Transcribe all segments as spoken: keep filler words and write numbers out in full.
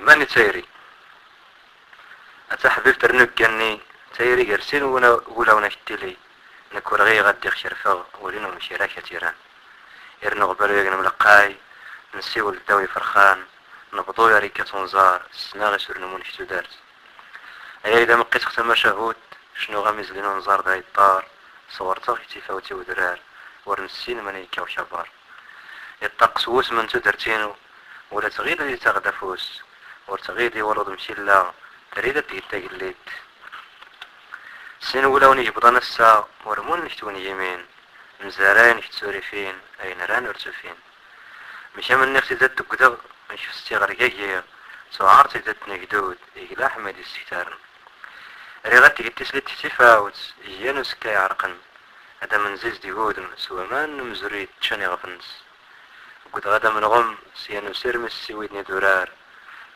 Mani d tayri? A taḥbibt rnu deg-nni, tayri gar sin wuna-, wulawen ak-d-tili. Nekk ur ɣiyeɣ ad d-iɣ kerfeɣ, ul-inu mkir-ak ad tt-iran. Irnu ɣbalu-yag nemleqqay, nsiwel ddaw iferxan, nebḍu ar ikkat unẓar, ssneɣ isur n umun deg tudert. Ay ayda meqqiteɣ tamacahut, cnuɣ am izli n unẓar da yeṭṭar, ṣewreɣ i tifawt i udrar, ur nessin mani yekka ukabar. Yeṭṭaq s wusem n tudert-inu, ula tɣil ad yettaɣ-d afus, ur tɣil iwaleḍ mkilla, trid ad tgel tagellidt. Sin wulawen i yebḍan ass-a, ur mmunen ked win yimin, mzarayen ked turifin, ayen ran ur tt-ufin. Mkamen nniɣ-tt-id ad d-ggdeɣ, mkfestiɣ rgagiɣ, tuɛart-id ad tnegdud, igla ḥmed issektaren. Riɣ ad tged tislit tifawt, gan usekka iɛerqen, ad am-nziz di wudem s waman n umezruy ččan iɣef-nnes. Ggdeɣ ad am-nɣem s yan usirem-is s iwiden idurar,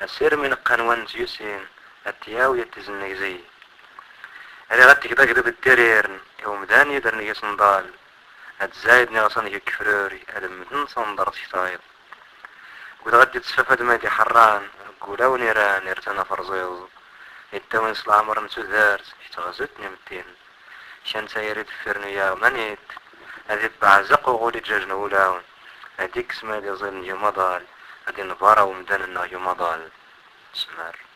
asirem ineqqan wa n tyusin, ad t-yawi ad t-izenneg zi. Riɣ ad tged agdud d tiriren i umdan yedren deg-s nḍal, ad tzayed niɣsan deg kefruri, ad mmden s anḍer s ktayeḍ. Ggdeɣ ad d-ittfafad ma d-iḥerran, deg wulawen iran irtan aferẓiẓ, ittawin s leɛmer n tudert, i teɣzut n imettin. Kan tayri deffir n uyaɣ manit, ad ibbeɛzeq uɣul iǧajen wulawen, ad ikkes ma d iẓil n yumaḍal, ad inbar awemdan-nneɣ yumaḍal. Smar.